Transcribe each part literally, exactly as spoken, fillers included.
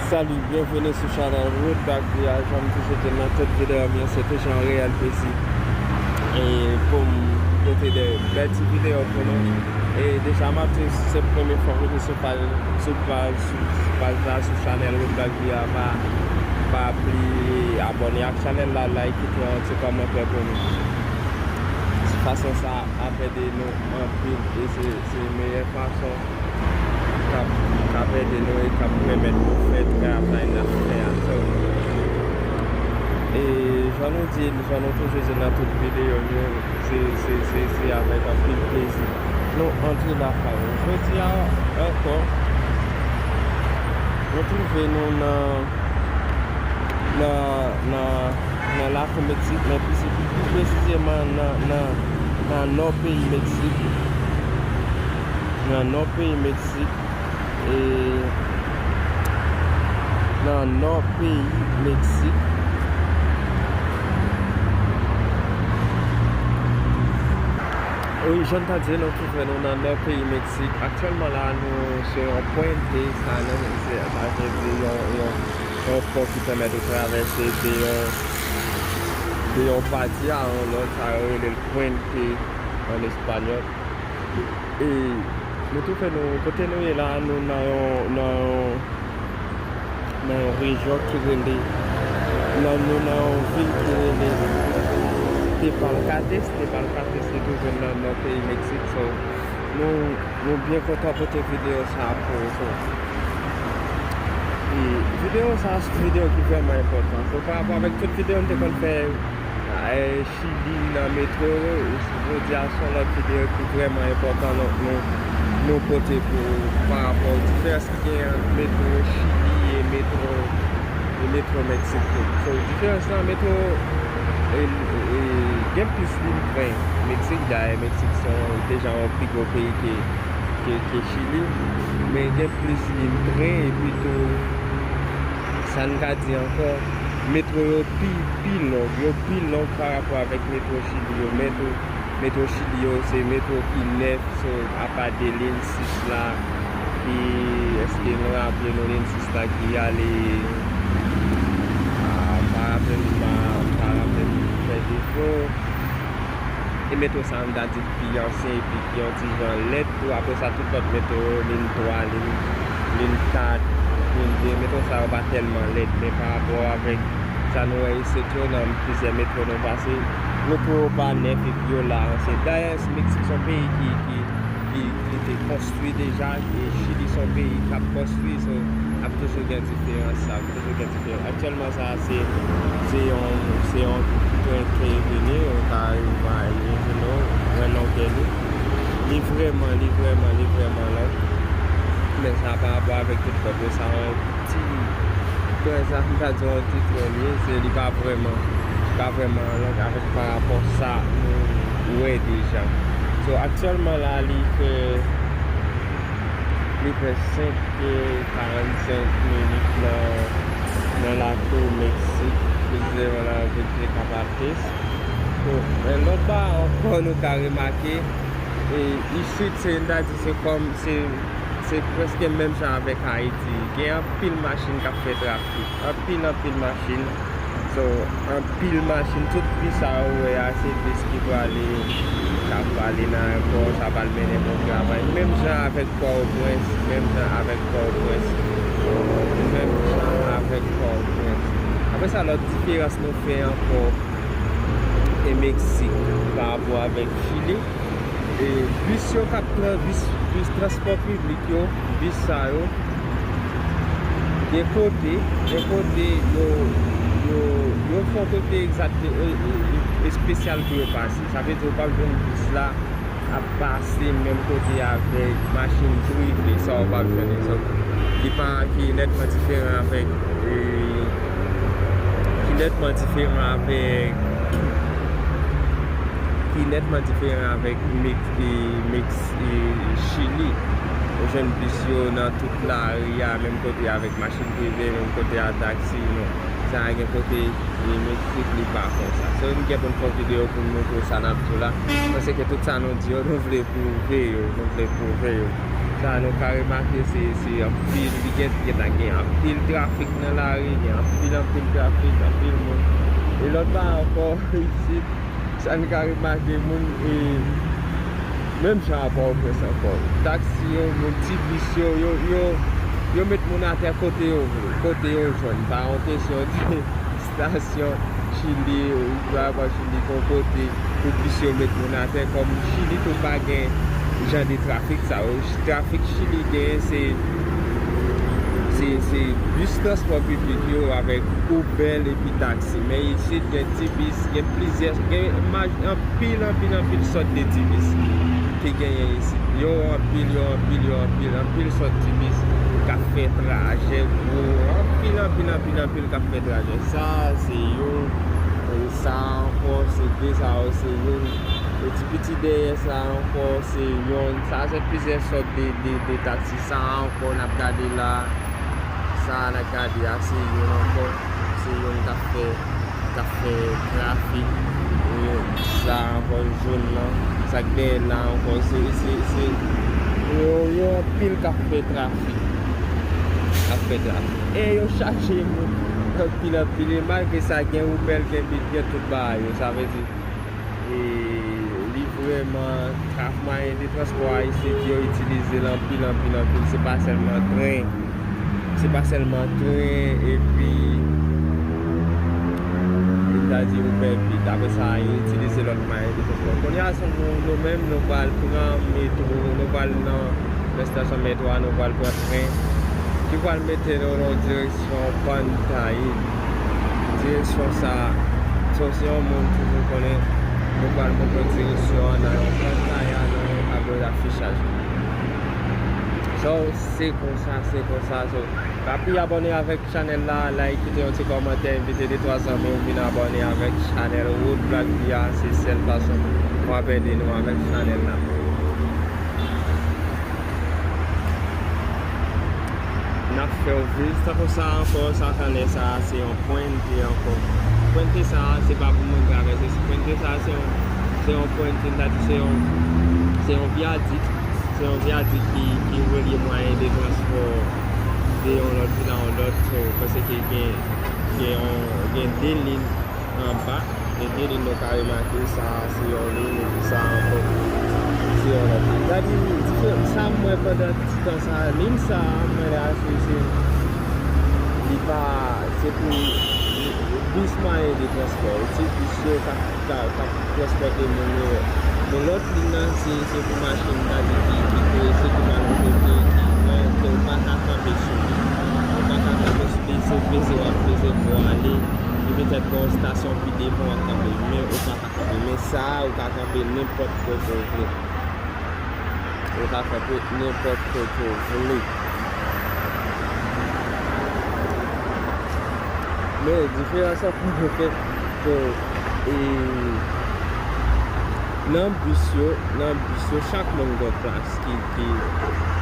Salut, byenveni sou chanèl Road Back V R. Jan m toujou di l nan tout videyo m yo, se toujou yon reyèl plezi e pou m pote de bèl ti videyo pou nou. E deja m ap di, si se premye fwa w rive sou paj, sou paj, sou paj la, sou chanèl Road Back V R, pa, pa bliye abòne ak chanèl la, like, kite yon ti kòmantè pou nou. Fason sa ap ede nou anpil e se, se meyè fason k ap, k ap ede nou e k ap pèmèt nou fè travay n ap fè a. So, e jan nou di, jan nou toujou di nan tout videyo nou, se, se, se, se avèk anpil plezi nou antre lakay nou. Jodi a ankò, nou twouve nou nan, nan, nan, nan lakou Meksik, men pi, pi, pi presizeman nan, nan, nan nò peyi Meksik. Nan nò peyi Meksik. E nan nò peyi Meksik. Wi, jan n ta di, nou twouve nou nan nò peyi Meksik. Aktyèlman la, nou se yon pwente, sa, nan, se, sa vle di yon, yon, yon pon ki pèmèt ou travèse de yon, de yon pati a yon lòt, sa yo rele l pwente an espanyòl. E nou twouve nou, kote nou ye la, nou nan yon, nan yon, nan yon rejyon ki rele, nan, nou nan yon vil ki rele Tepalcates. Tepalcates li twouve l nan nò peyi Meksik. So, nou, nou byen kontan pote videyo sa a pou ou. So, e videyo sa a se yon videyo ki vrèman enpòtan. So, pa rapò avèk tout videyo m te konn fè, e, Chili nan metwo yo, e jodi a se yon lòt videyo ki vrèman enpòtan, donk nou, nou pote pou ou pa rapò diferans ki gen ant metwo Chili e metwo, e metwo Meksik tou. So, diferans lan, metwo, e, e, gen plis liy tren Meksik, dayè Meksik se yon, deja yon pi gwo peyi ke, ke, ke Chili, men gen plis liy tren, epi tou, sa n ka di ankò, metwo yo pi, pi long, yo pi long pa rapò avèk metwo Chili yo. Metwo, metwo Chili yo, se metwo ki nèf, so, apa de liy sis la, ki, èske nou raple nou liy sis la ki ale, a, m pa raple m, m pa, m pa raple m, fè defo. E metwo sa a, m ta di, pi ansyen epi ki yon ti jan lèd tou. Apre sa, tout lòt metwo yo, liy twa, liy, liy kat, liy de, metwo sa yo pa tèlman lèd, men pa rapò avèk sa nou wè isit yo, nan plizyè metwo nou pase, metwo yo pa nèf epi yo la ansyen. Dayè, Meksik se yon peyi ki, ki, ki, ki te konstwi deja, e Chili se yon peyi k ap konstwi, so, ap toujou gen diferans sa. Toujou gen diferans. Aktyèlman sa a se, se yon, se yon tren ke vini, ou ka rive a, you know, wè longè li. Li vrèman, li vrèman, li vrèman long. Men sa pa rapò avèk tout lòt yo, sa yon ti tren, sa m ta di yon ti tren li ye, se li pa vrèman, li pa vrèman long avèk pa rapò sa nou wè deja. So, aktyèlman la, li fè, li fè senk e karannsenk minit nan, nan lakou Meksik, presizeman nan vil Tecapactes. Bon, men lòt bagay ankò nou ka remake, e isit, se, n ta di, se kòm, se, se prèske menm jan avèk Ayiti. Gen anpil machin k ap fè trafik, anpil, anpil machin. So, anpil machin, tout bis sa ou wè a, se bis ki prale, k ap prale nan ayewopò, sa pral mennen pou travay. Menm jan avèk Pòtoprens, menm jan avèk Pòtoprens, menm jan avèk Pòtoprens. Apre sa, lòt diferans nou fè ankò, e Meksik pa rapò avèk Chili. E bis yo k ap pran, bis, bis transpò piblik yo, bis sa yo, gen kote, gen kote yo, yo, yo fè yon kote egzakte, e, e, e, espesyal pou yo pase. Sa vle di ou p ap jwenn bis la ap pase menm kote avèk machin prive, sa ou p ap jwenn. Egzanp, ki pa, ki nètman diferan avèk, e, ki nètman diferan avèk, ki nètman diferan avèk Mex-, e, Mex-, e, Chili. Ou jwenn bis yo nan tout lari a, menm kote avèk machin prive, menm kote a taksi, non. Sa gen kote, e, Meksik, li pa konsa. So, m gen pou m fè yon videyo pou m montre w sa n ap di w la. Paske tout sa nou di yo, nou vle pwouve yo, nou vle pwouve yo. Sa nou ka remake, se, se anpil, li gen, gentan gen anpil trafik nan lari, gen anpil, anpil trafik, anpil moun. E lòt bagay ankò, isit, sa n ka remake, moun, e, menm jan a Pòtoprens ankò. Taksi yo, moun, ti bis yo, yo, yo, yo met moun atè kote yo vle, kote yo jwenn. Pa yon kesyon de estasyon Chili, ou pa wè Chili gon kote pou bis yo met moun atè, kòm Chili tou pa gen jan de trafik sa yo. Trafik Chili genyen se, se, se bis transpò piblik yo avèk Uber epi taksi. Men isit gen ti bis, gen plizyè, gen maj-, anpil, anpil, anpil sòt de ti bis ki genyen isit. Yo anpil, yo anpil, yo anpil, anpil sòt ti bis k ap fè trajè gwo, anpil, anpil, anpil, anpil k ap fè trajè. Sa se youn, e sa ankò se de, sa yo se youn. E ti piti dèyè sa ankò se youn. Sa se plizyè sòt de, de, de taksi. Sa ankò n ap gade la. Sa n ap gade a se youn ankò. Se youn k ap fè k ap fè trafik. E sa ankò jòn lan, sa k dèyè l la ankò, se, se, se, yo, yo anpil k ap fè trafik. K ap fè trafik. E yo chaje moun anpil, anpil. E malgre sa, gen Uber, gen Bit, gen tout bagay yo. Sa vle di, e li vrèman, traf-, mwayen de transpò a isit, yo itilize l anpil, anpil, anpil. Se pa sèlman tren. Se pa sèlman tren, epi, e ta di Uber Bit. Apre sa, yo itilize lòt mwayen de transpò. Kounye a, se nou, nou menm, nou pral pran metwo, nou pral nan, nan estasyon metwo a, nou pral pran tren ki pral mete nou nan direksyon Pantayi. Direksyon sa, so, si yon moun toujou konnen, nou pral montre direksyon an nan yon pantay, nan yon tablo dafichaj. So, se konsa, se konsa. So, pa bliye abòne avèk chanèl la, like, kite yon ti kòmantè, envite de twa zanmi w vin abòne avèk chanèl Wood Black Via, se sèl fason w ap ede nou avèk chanèl la. N ap fè w viv. Tankou sa ankò, sa k anlè sa a, se yon pwente ankò. Pwente sa a, se pa pou moun travèse. Pwente sa a, se yon, se yon pwente, n ta di se yon, se yon vyadik. Se yon vyadik ki, ki relye mwayen de transpò de yon lòt vil a yon lòt. So, paske gen, gen yon, gen de liy anba, gen de liy nou ka remake, sa a se yon liy, epi sa a ankò se yon lòt liy. Sa di, diferan, sa m wè pandan ti tan sa a, liy sa a, m wè la, se, se, li pa, se pou bis mwayen de transpò, ti bis yo k ap, k ap, k ap transpòte moun yo. Men lòt liy nan, se, se pou machin, sa di ki, ki prese, ki pa nan kote, ki, ke w pa ka kanpe sou li. Ou pa ka kanpe sou li, se peze w ap peze pou w ale. Li petèt gen yon estasyon pi devan w ap kanpe, men ou pa ka kanpe. Men sa a, ou ka kanpe nenpòt kote w vle. Ou ka kanpe nenpòt kote w vle. Men diferans an pou nou fè, bon, e, nan bis yo, nan bis yo, chak moun gen yon plas ki, ki,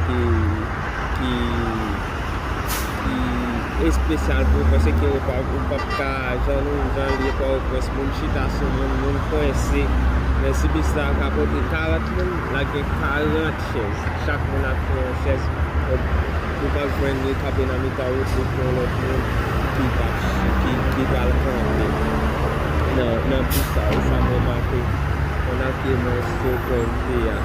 ki, ki, ki espesyal pou ou, paske ou pa, ou p ap ka, jan nou, jan l ye Pòtoprens, moun chita sou moun, moun kwense, men si bis la ka pote karant moun, l ap gen karant chèz. Chak moun ap pran yon chèz. Ou, ou p ap jwenn li kanpe nan mitan wout li pou yon lòt moun ki p ap, ki, ki pral kanpe nan, nan bis sa. E sa m remake pandan ke mwen sou pwente a.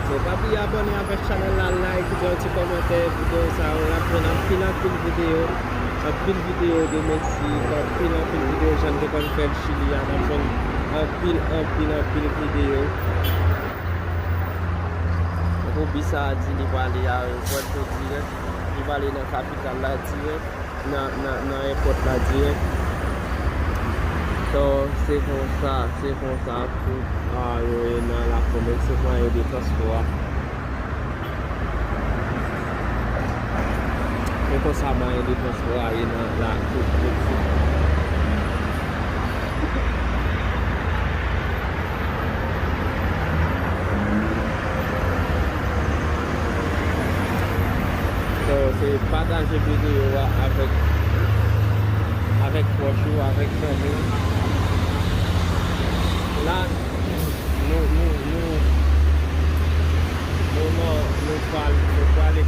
So, pa bliye abòne avèk chanèl la, like, kite yon ti kòmantè, videyo sa yo, n ap jwenn anpil, anpil videyo, anpil videyo de Meksik, anpil, anpil videyo jan n te konn fè l Chili a, n ap jwenn anpil, anpil, anpil videyo. Tankou bis sa a di li prale ayewopò dirèk, li prale nan kapital la dirèk, nan, nan, nan èpòt la dirèk. So, se konsa, se konsa tout, a, yo ye nan lakou Meksik, mwayen de transpò a. Se konsa mwayen de transpò a ye nan lakou Meksik. So, se pataje videyo a avèk, avèk pwòch ou, avèk zanmi w. La, nou, nou, nou, nou, nou, nou pral, nou pral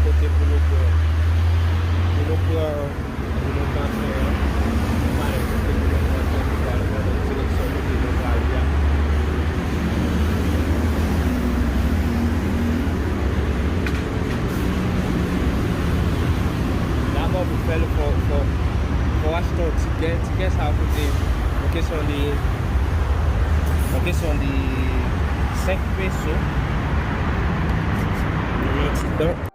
Pou fè l, fò, fò, fò w achte yon tikè. Tikè sa a koute, yon kesyon de, yon kesyon de senk peso. Nou yon ti tan.